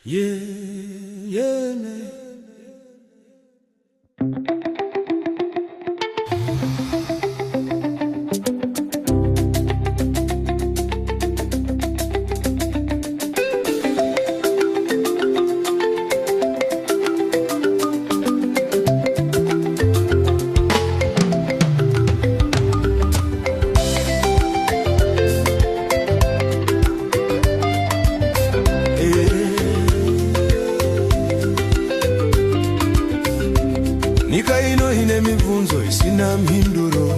Yeah, yeah, yeah. Nyika ino ine mibvunzo isina mhinduro.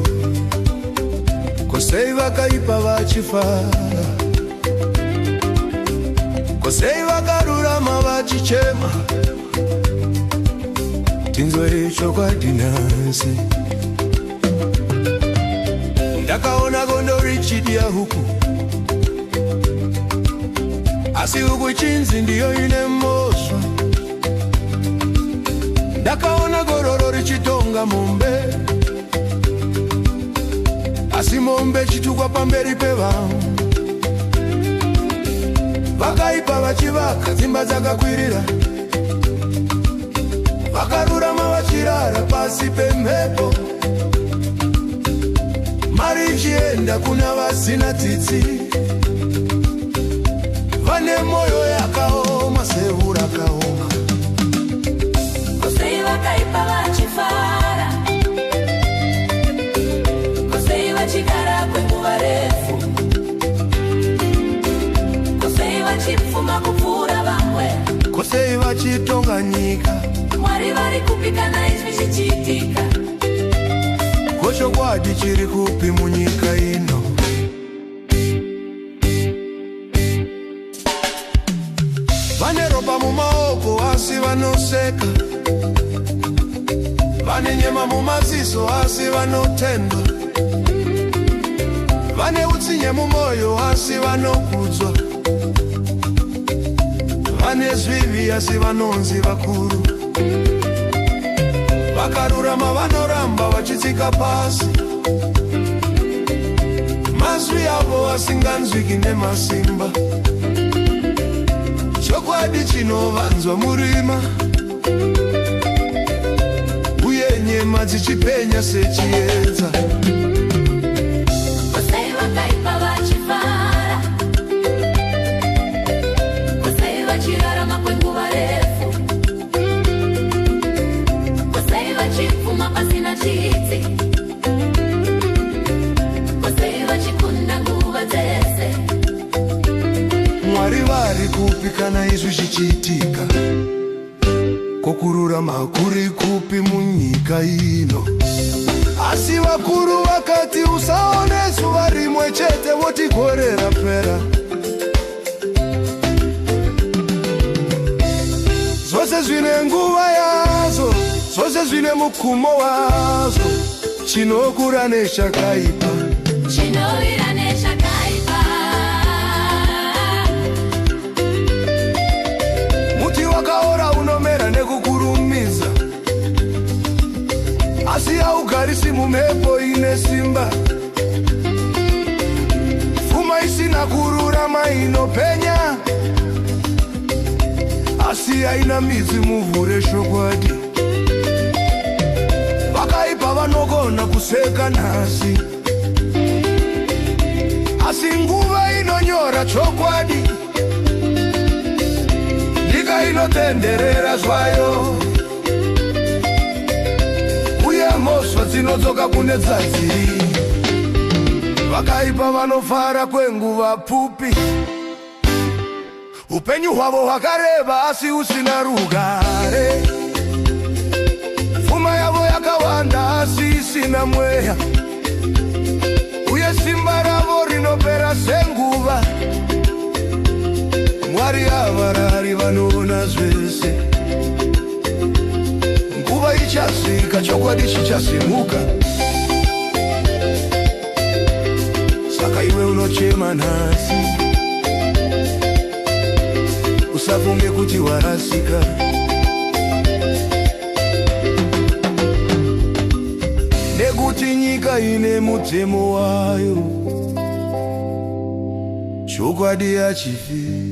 Ko sei vakaipa vachifara? Ko sei vakarurama vachichema? Tinzwe chokwadi nhasi. Ndakaona gondo richidya huku, asi huku ichinzi ndiyo ine mhosva. Ndakaona gororo richitonga mombe, asi mombe ichitukwa pamberi pevanhu. Vakaipa vachivaka dzimba dzakakwirira, vakarurama vachirara pasi pemhepo, mari ichienda kuna vasina tsitsi, vane mwoyo yakaoma sevhu rakaoma. Ko sei vakaipa vachifara? Ko sei vachigara kwenguva refu? Ko sei vachipfuma kupfuura vamwe? Ko sei vachitonga nyika? Mwari vari kupi kana izvi zvichiitika? Ko chokwadi chiri kupi munyika ino? Vane ropa mumaoko asi vanoseka, vane nyema mumaziso asi vanotendwa, vane utsinye mumwoyo asi vanokudzwa, vane zvivi asi vanonzi vakuru. Vakarurama vanoramba vachitsika pasi, mazwi avo asinganzwiki nemasimba. Chokwadi chinovanzwa murima, uye nyema dzichipenya sechiedza. Ko sei vakaipa vachifara? Ko sei vachirarama kwenguva refu? Ko sei vachipfuma pasina tsitsi? Ko sei vachikunda nguva dzese? Mwari vari kupi kana izvi zvichiitika? Ko kururama kuri kupi munyika ino? Asi vakuru vakati usaone zuva rimwe chete woti gore rapera. Zvose zvine nguva yazvo, zvose zvine mugumo wazvo. Chinokura nechakaipa, Chinovira nechakaipa. Muti wakaora unomera nekukurumidza, asi haugarisi mumhepo ine simba. Pfuma isina kururama inopenya, asi haina midzi muvhu rechokwadi. Vakaipa vanogona kuseka nhasi, asi nguva inonyora chokwadi. Nyika inotenderera zvayo, uye mhosva dzinodzoka kune dzadziri. Vakaipa vanofara kwenguva pfupi, upenyu hwavo hwakareba asi husina rugare. Pfuma yavo yakawanda asi isina mweya, uye simba ravo rinopera senguva. Mwari havarari, vanoona zvese. Nguva ichasvika, chokwadi chichasimuka. Saka iwe unochema nhasi, usafunge kuti warasika, nekuti nyika ine mutemo wayo. Chokwadi hachifi.